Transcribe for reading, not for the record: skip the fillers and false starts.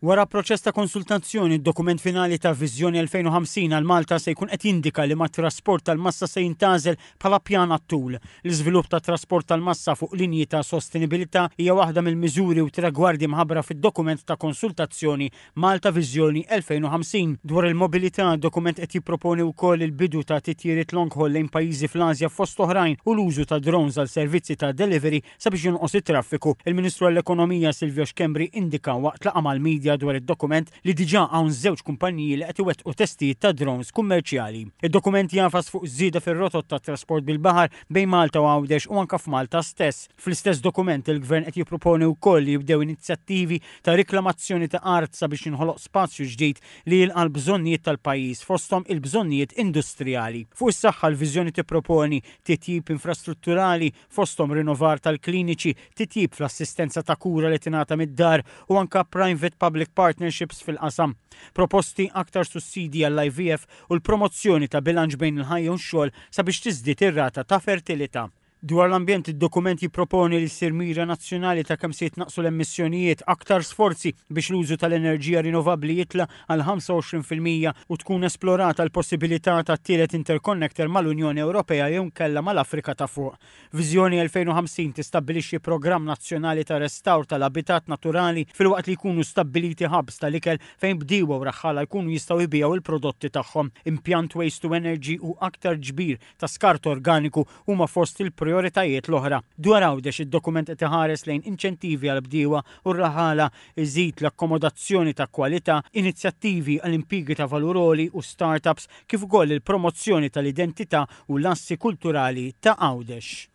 Wara proċess ta' konsultazzjoni, d-dokument finali ta' Viżjoni 2050 għal Malta se jkun qed jindika liema trasport tal-massa se jintgħażel bħala pjan għat-tul. L-iżvilupp ta' trasport tal-massa fuq linji ta' sostenibilità hija waħda mill-miżuri u tragwardi mħabbra fid-dokument ta' konsultazzjoni Malta Viżjoni 2050. Dwar il-mobilità, d-dokument qed jipproponi wkoll il-bidu ta' titjiriet long haul lejn pajjiżi fl-Asja fost oħrajn u l-użu ta' drones għal servizzi ta' delivery Sabiex jonqos it-traffiku, il-Ministru għall-Ekonomija Silvio Schembri indika waqt laqgħa mal-media dwar id-dokument li diġà hawn żewġ kumpaniji li qed iwettqu testijiet ta' drones kummerċjali. Id-dokument jagħfas fuq żieda fir-rotot tat-trasport bil-baħar bejn Malta u Għawdex u anke f'Malta stess. Fl-istess dokument il-Gvern qed jipproponi wkoll li jibdew inizjattivi ta' riklamazzjoni ta' art sabiex jinħoloq spazju ġdid li jilqa' l-bżonnijiet tal-pajjiż fosthom il-bżonnijiet industrijali. Fuq is-saħħa l-viżjoni tipproponi titjib infrastrutturali fosthom rinnovar tal-kliniċi, titjib fl-assistenza ta' kura li tingħata mid-dar u anke private public partnerships fil-qasam. Proposti aktar sussidji għall-IVF u l-promozzjoni ta' bilanċ bejn il-ħajja u x-xogħol sabiex tiżdied ir-rata ta' fertilità. Dwar l-ambjent, id-dokument jipproponi li ssir mira nazzjonali ta' kemm se jitnaqqsu l-emissjonijiet, aktar sforzi biex l-użu tal-enerġija rinnovabbli jitla' għal 25% u tkun esplorata l-possibilità ta' tielet interconnector mal-Unjoni Ewropea jew inkella mal-Afrika ta' Fuq. Viżjoni 2050 tistabbilixxi programm nazzjonali ta' restawr tal-abitat naturali filwaqt li jkunu stabbiliti hubs tal-ikel fejn bdiewa u raħħala jkunu jistgħu jbigħu l-prodotti tagħhom. Impjant waste to energy u aktar ġbir ta' skart organiku huma fost il-prijoritajiet l-oħra. Dwar Għawdex, id-dokument qed iħares lejn inċentivi għall-bdiewa u r-raħala, iżid l-akkomodazzjoni ta' kwalità, inizjattivi għal impjiegi ta' valur għoli u start-ups kif ukoll il-promozzjoni tal-identità u l-assi kulturali ta' Għawdex.